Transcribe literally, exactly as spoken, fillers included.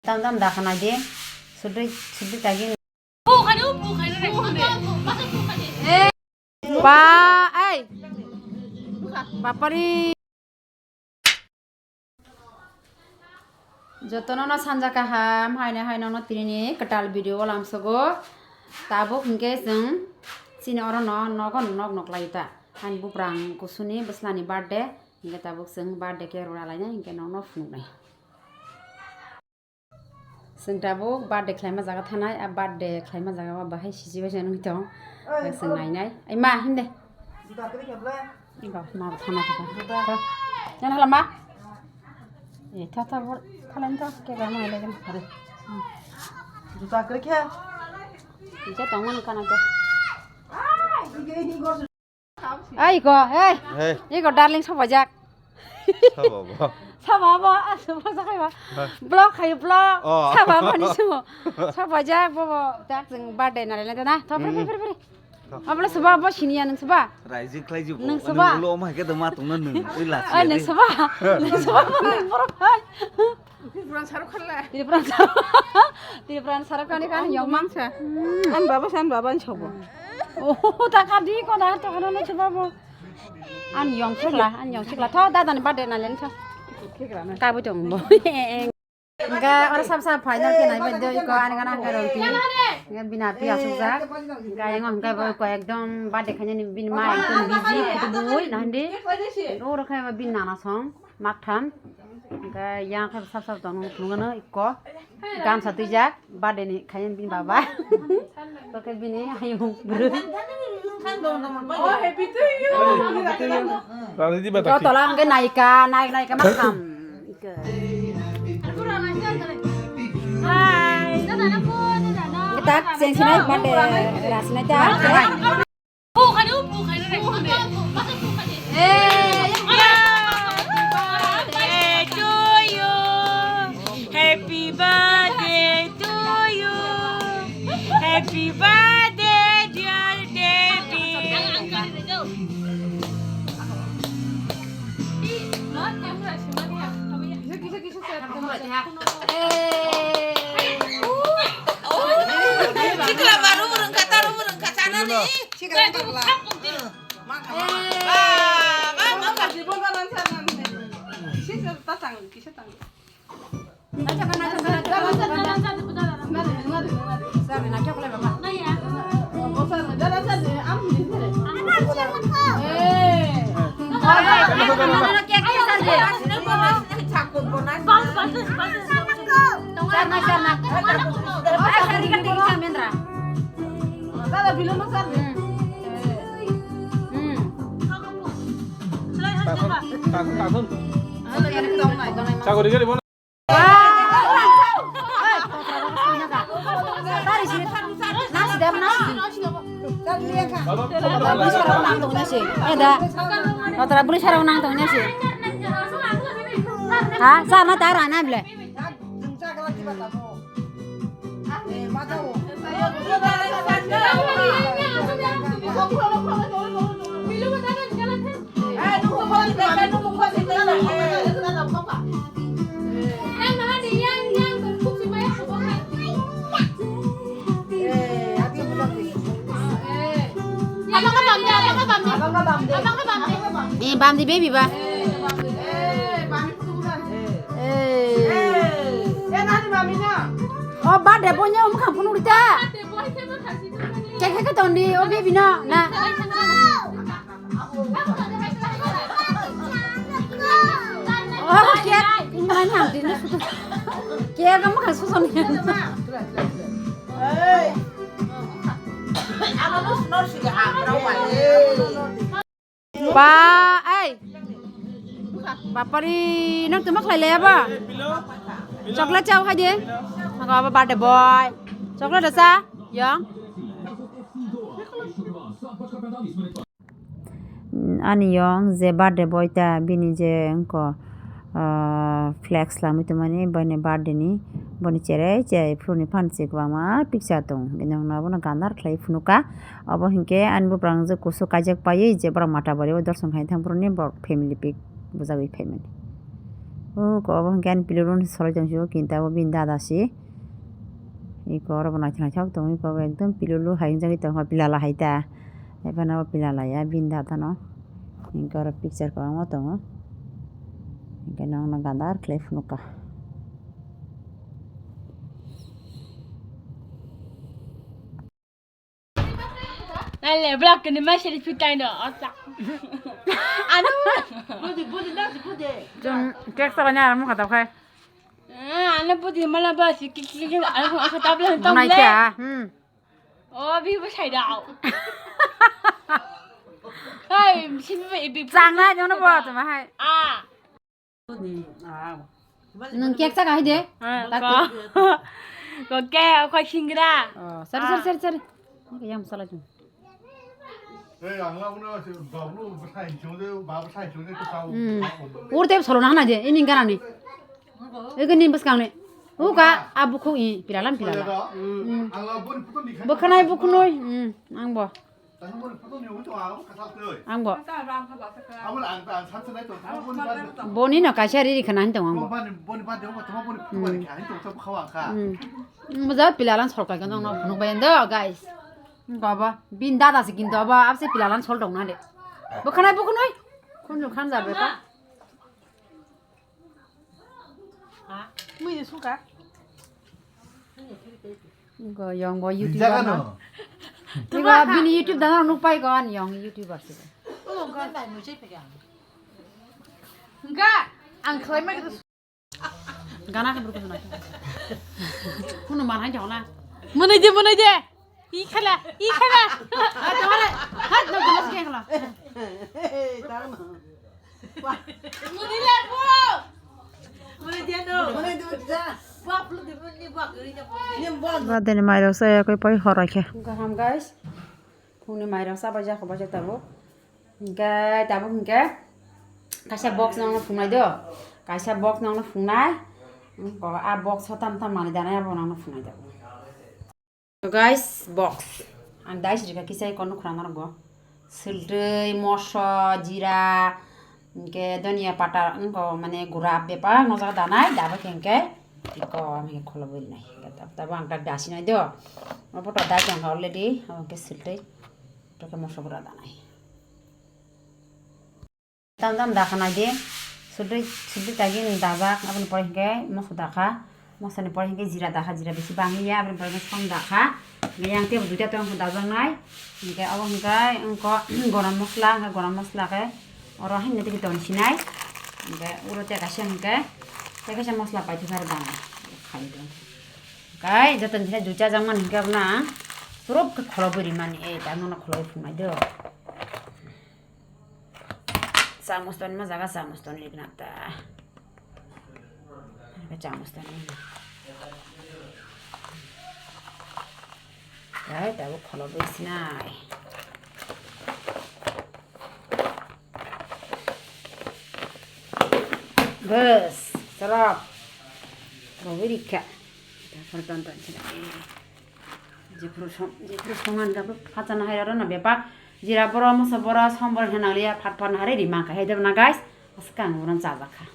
Tam tam da khana di. Sudui, sudui tagi. Ba, ai. Bapari. Jotono no sanja kaham, haino haino no tini ni kwtal video o lamsogo. Tabuk hinkhe chwng chini oro no nogo nok nok lai ta. Ani buprang kusuni bwsla ni birthday, hinkhe tabuk chwng birthday cake rwna lainai, hinkhe nok no phunuknai. Chwng tabuk birthday khlaima jaga thanai, a birthday khlaima jaga o bahai sisi bai se nung tong. Oi, chwng oi. Nainai. Ai ma, hinde. Juta kwrwi khe ble? Iba, ma thana thaka. Juta. Tho. Yan hala ma? E, tha, tha, bor, tha len tha, ke ga ma le gan. Are. Juta kwrwi khe? Ije tong man kana ke. Ai, iko, hey. Hey. Iko, darling, sabo jak. Sabo bo. Sabo bo, ah, sabo jak, hai ba. Hai. Vlog khai, vlog. Oh. Sabo bo ni sumo. Sabo jak, bo, bo, tak, jeng birthday na le na. Tho, peri, peri, peri, peri. Tho. Abla sabo bo sini ya, nung sabo. Raiji khlai jibo. Nung sabo. Nung ulo ma ke dama tong na nung. Ui la. Ai, nung sabo. Nung sabo, nung borok hai. Tripura sarok khanle. Tripura sarok. Tripura sarok kani kan yong mang sa. An baba san baba an chobo. Oh, ta ka di ko da to kono no chobo bo. An yong chikla, an yong chikla. Tho dada ni birthday na len tho. Ka bo tong bo. Ga ora sab sab final ke nai ba do ko an gana ga roti. Ga bina pi asuk ja. Ga yang on ga bo ko ekdom birthday khanya ni bin ma ekdom busy kutu bui na hande. Oro khai ba bin nana song. Maktham. Hingke yang khe sap sap tong nung phunukgano ikko. Gamsa twijak, birthday ni khayan bini baba. Tokhe bini hayung bwrwi. Oh, happy to you. Rani di bataki. Tola hingke naika, naik, naika maktham. Ikko. Hai. Kitak, seng sinai, birthday, la sinai ta. Happy birthday to you. Happy birthday, dear David. Chikla baru burung kata, baru burung kata nani. Chikla baru. Sagori gari bono. Eda, otra buri sara nang tong nasi. Ha, sana tara na bile. Eh, bamdi baby ba. Eh. Oh, birthday boy nya um kham phunuk rita. Cake khe tong di, oh, baby no, na. Oh, cake. Cake kamu kan susun ya. Ba, ai. Bapari, nang tuma khlai laya ba? Chocolate chao khai de. Maka ba birthday boy. Chocolate sa, yang. Ani yong je birthday boy ta bini je wngkha, ah, flex lamwi tongmani boini birthday ni, boni cherai cherai phuru ni phan si kwbangma picture tongo. Bini wngkha bono ganar khlai phunukha. Obo hinkhe ani buprang je kusu kaijak paiwi je borok Matabari o dorson khai thang phuru ni borok family pic bujagwi phaimani. O ko obo hwnkhe ani pilolo ni solai tong sio kinta o bini dada si. Iko oro bo naithok naithok tongo, iko bo ekdom pilolo hai wngjagwi tongkha, pilala hai ta. Ephano bo pilala ya bini dada no. Hwnkhe oro picture kwbangma tongo. Hwnkhe nokno gandar khlai phunukha. Nale, vlog ni ma selfie taino, ota. Ano. Budi, budi, na, budi. Chwng cake salai na, mukha tabkhai. Ah, ano budi mala ba si ki, ki, ki, ano, ano tabla Bunai tabla. Kya? Hmm. Oh, bi ba sai dao. Hai, si bi, bi. Chang na, jono bo, tuma hai. Ah. Nwng cake chaka hai de. Ah, tak ko. Ko ke, ko singra. Oh, sorry, sorry, sorry, sorry. Yang salah chung. Ei, ang la uno se bablu bwsai chungde, ba bwsai chungde ko tau. Hmm. Ur te solo na na de, ini garani. Ege nin bwskang ni. Uka, abu khu i, pilalam pilala. Hmm. Ang la boni photo ni khai. Bwkhanai bwkhnoi. Hmm, ang bo. Ang bo. Boni no kaisa riri khana hin tong ang bo. Hmm. Hmm. Moja pilalan sol kai kan no phunuk bai do, guys. Ang bo. Bin dada se kinto bo, abse pilalan sol dong na de. Bwkhanai bwkhnoi. Khunju khan jabe pa. Mui de sungka. Go yong bo YouTube. Bijagano. Igo bini YouTube dana nuk pai go an yong YouTuber se. Enggak, ang khlai mai. Gana ke berkutu na. Kuno man hai jona. Mana je, mana je. I khala, i khala. Hai, hai, no, gana se khala. Ba dini mairok sa ya koi poi horai khe. Gaham guys. Phungni mairok sa bai jako bai tabuk. Hingke tabuk hingke kaisa box nangno phungnai do. Kaisa box nangno phungnai. Ko a box hotam tam mani danai abo nangno phungnai do. Guys, box. Ang dais rika kisai kono khurang rok go. Siltwi, moso, jira, hingke donia pata, wngko mane gura bebak no jaga danai, dabo hingke iko ami kholo bui nai. Tabo ang tak dasi nai do. Obo to dai tong already, obo hingke siltwi. Toke moso gura danai. Tam tam dakha nai di. Sudui, sudui tagi ni dajak, aboni pore hingke moso dakha. Moso ni pore hingke jira dakha, jira bisi bang ya, aboni pore hingke som dakha. Hingke yang tebo duita tong dajak nai. Hingke abo hingke wngko gorom mosla, hingke gorom mosla ke oro haino tigi ton sinai. Hingke uro te kaisa hingke, te kaisa mosla paithak dang khai do. Kai joto ni duita jang man hingke abna. Surop ke kholo buri mani, e, ta nono kholo phunai do. Chamus tonma jaga chamus ton rikna ta. Chamus ton. Dai, tabuk kholo bui sinai. Bes, serap. Kholo bui rikha. Taphor ton ton sinai. Jephuru song, jephuru songan gabuk phacha nahai rw rw no bebak. Jira boro, moso boro, som boro hwnna liya, phat phat nahari ri mangkha. Hai debna guys, aska ang uran chajak kha.